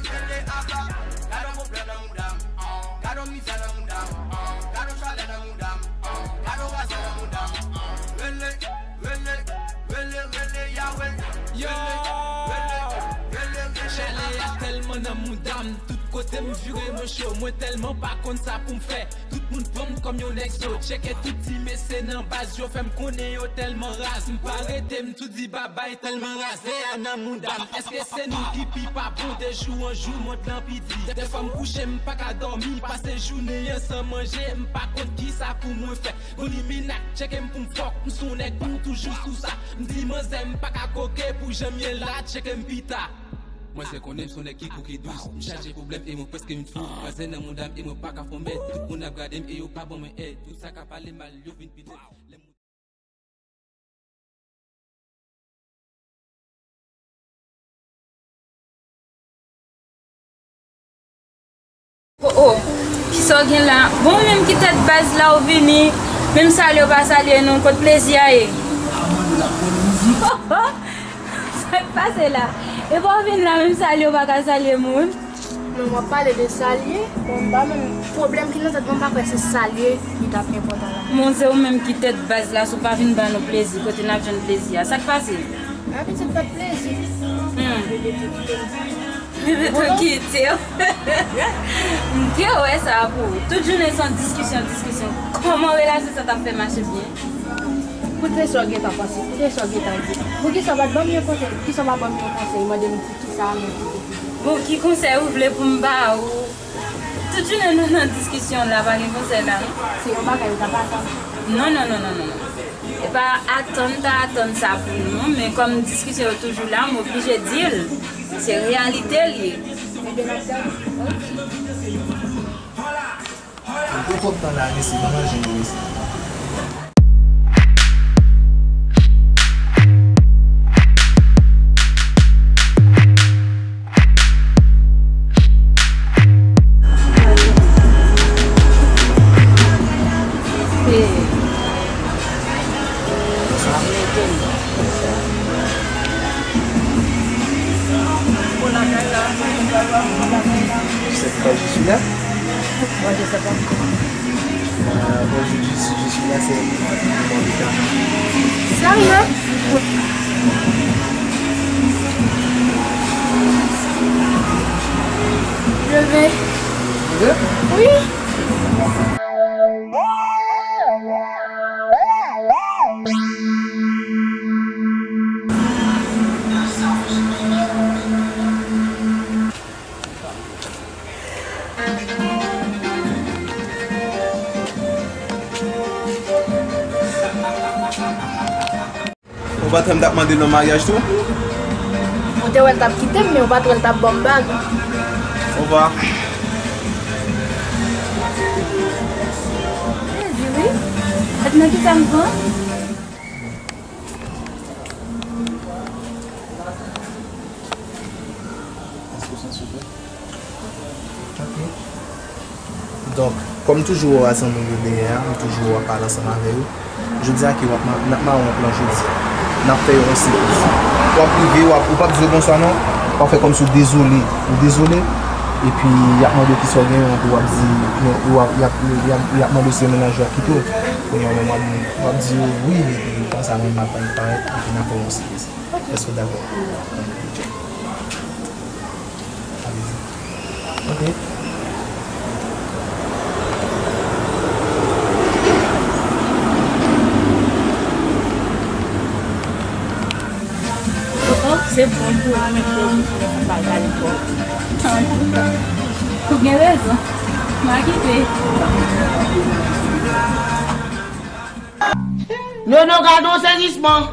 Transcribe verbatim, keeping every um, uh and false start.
Rele apa, gade yon pwoblèm nan mouda m. Gade yon mizè nan mouda m. Gade yon chalè nan mouda m. Gade yon razè nan mouda m. Rele, rele, rele, rele, Yahweh. Yo! Rele, rele, rele, rele, Chalè a tèlman nan mouda m, tout kote m vire mwen cho, mwen tèlman pa konn sa pou m fè. Tout moun pran m kòm yon nèg zo. Tcheke tout ti mesye nan baz yo, fè m konnen yo tèlman raz. M pa rete, m tou di babay tèlman razè a nan mouda m. Èske se nou ki pi pa bon de jou an jou, mond lan pi di? Dèfwa m kouche, m pa ka dòmi, pase jounen an san manje, m pa konn kisa pou mwen fè. Gon liminat tcheke m pou m fòk, m sou nèg, m toujou sou sa. M di manzè, m pa ka koke pou jan m ye la, tcheke m pita. Manzè konnen m se yon nèg ki kou ki dous. M chaje pwoblèm e mwen prèske vin fou. Razè nan mouda m e mwen pa ka fon mèd. Tout moun ap gade m e yo pa ban mwen èd. Tout sa ka pale mal, yo vin pi nèt. Lè m Oh, oh. Kisa w gen la? Bon, ou menm ki tèt baz la, ou vini. Menm salye w pa salye nou, kot plezi a ye? Sa k pase la? E pa w vin la, menm salye w pa ka salye moun? Non, w ap pale de salye. Bon, m pa menm, pwoblèm ki nan tèt mwen, m pa kwè se salye ki t ap enpòtan la. Bon, se ou menm ki tèt baz la, si w pa vin ba nou plezi, kote n ap jwenn plezi a? Sa k pase? Abitid pa t plezi. Hmm. Bebe, tou kite w. M te wè sa pou ou. Tout jounen se yon diskisyon, diskisyon. Kòman relasyon sa t ap fè mache byen? Koute sa w gentan panse, koute sa w gentan di. Poukisa w pa t ban m yon konsèy? Poukisa w pa ban m yon konsèy? Mande m ti kisa a menm ki te di. Bon, ki konsèy ou vle pou m ba ou? Tout jounen nou nan diskisyon la, pa gen konsèy la, non? Se yon bagay ou ta pa atann? Non, non, non, non, non, non. E pa atann, ta atann sa pou nou, men kòm diskisyon yo toujou la, m oblije di l. Se reyalite l ye. Ebyen, n ap gade. Oke. Ou pran twòp tan la, mesye, ban manje nou, mesye. Sa k pase sou la? Mwen, je sais pas. Euh, bonjour, je suis, je suis là, c'est mon médicament. Seulement. Je vais. Vous êtes? Oui. Ou pa t wè m t ap mande l nan maryaj tou? Ou te wè l t ap kite m, men ou pa t wè l t ap ban m bag. Ovwa. Mezi wi. Gad nan kisa m pran. Èske w santi w prè? Ok. Donk, kòm toujou wè w a zanmi w yo dèyè a, m toujou wè w ap pale ansanm avè yo. Jodi a ke w ap ma-, n ap mare yon plan jodi. N ap fè yo yon sipriz. W ap rive, w ap, ou p ap di yo bonswa non. W ap fè kòmsi w dezole. Ou dezole. Epi, y ap mande w kisa w genyen, w ap di, men, w ap, y ap, y ap, y ap mande w si se mennaj ou ap kite w. Kounye a, w ap, w ap di yo wi, epi konsa, mwen, m ap parèt, epi n ap fè yon sipriz. Èske w dakò? Ok. Se bon pou ou menm pou ou pa gade kò. Ou gen rezon. M a kite. Nono, gade yon sezisman.